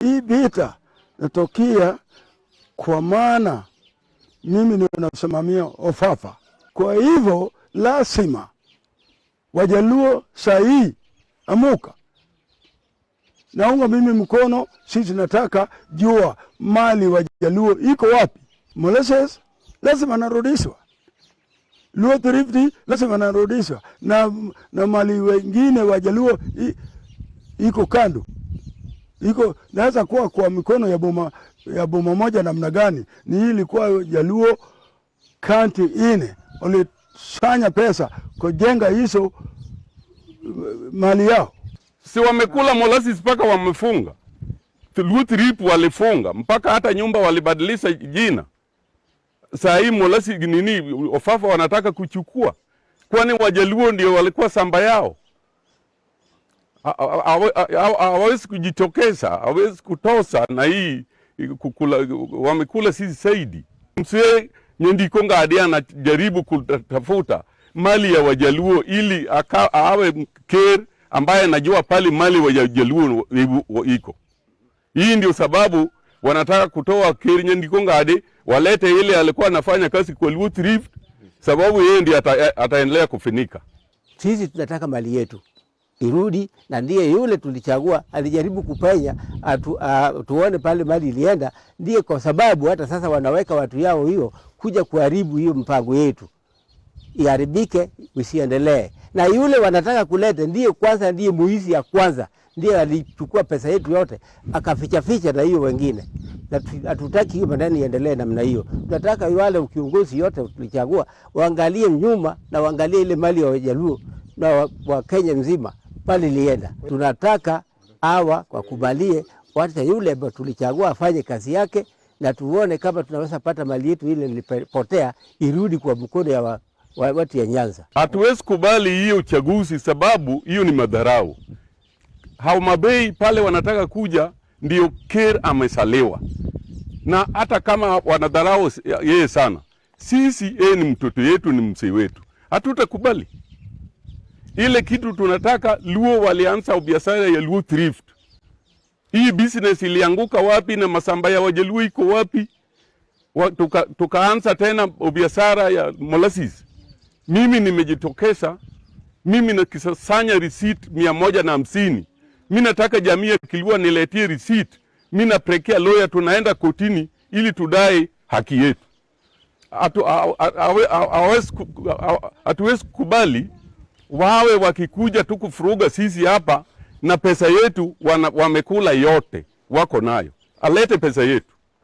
Hii vita natokea kwa maana mimi ndio nasimamia Ofafa. Kwa hivyo lazima Wajaluo sahii amuka, naunga mimi mkono. Sisi nataka jua mali Wajaluo iko wapi. Molasses lazima narudishwa, Luo Thrift lazima narudishwa, na mali wengine Wajaluo iko kando, iko naweza kuwa kwa mikono ya boma moja namna gani? Ni hii ilikuwa Jaluo county ine walisanya pesa kujenga hizo mali yao. Si wamekula molasses mpaka wamefunga. Luo Thrift walifunga mpaka hata nyumba walibadilisha jina. Saa hii molasses nini Ofafa wanataka kuchukua, kwani Wajaluo ndio walikuwa samba yao? Hawawezi kujitokeza, hawawezi kutosa na hii kukula, wamekula sisi zaidi. Mzee Nyandiko Ngadi anajaribu kutafuta mali ya Wajaluo ili awe ker ambaye anajua pale mali Wajaluo iko. Hii ndio sababu wanataka kutoa Ker Nyandiko Ngadi, walete ile alikuwa anafanya kazi kwa Luo Thrift, sababu yeye ndiye ataendelea kufinika. Sisi tunataka mali yetu irudi, na ndiye yule tulichagua alijaribu kupenya tuone pale mali ilienda, ndiye kwa sababu hata sasa wanaweka watu yao hiyo kuja kuharibu hiyo mpango yetu iharibike, isiendelee. Na yule wanataka kuleta ndiye kwanza, ndiye muizi ya kwanza, ndiye alichukua pesa yetu yote akaficha ficha na hiyo wengine. Na hatutaki hiyo maneno iendelee namna hiyo. Tunataka wale kiongozi yote tulichagua waangalie nyuma na waangalie ile mali ya Wajaluo na wa Kenya nzima pale ilienda. Tunataka hawa wakubalie, wacha yule ambaye tulichagua afanye kazi yake, na tuone kama tunaweza pata mali yetu ile ilipotea irudi kwa mkono ya watu ya Nyanza. Hatuwezi kubali hiyo uchaguzi, sababu hiyo ni madharau. Homa Bay pale wanataka kuja, ndio Ker amesaliwa, na hata kama wanadharau yeye sana, sisi yeye ni mtoto yetu, ni mzee wetu, hatutakubali ile kitu. Tunataka Luo walianza biashara ya Luo Thrift. Hii business ilianguka wapi na masamba ya Wajaluo iko wapi? Tukaanza tena biashara ya molasses. Mimi nimejitokeza, mimi nakisanya receipt 150. Mi nataka jamii ya Kiluo niletie receipt, mi napelekea lawyer, tunaenda kotini ili tudai haki yetu. Hatuwezi kukubali wawe wakikuja tu kufuruga sisi hapa na pesa yetu wamekula yote, wako nayo, alete pesa yetu.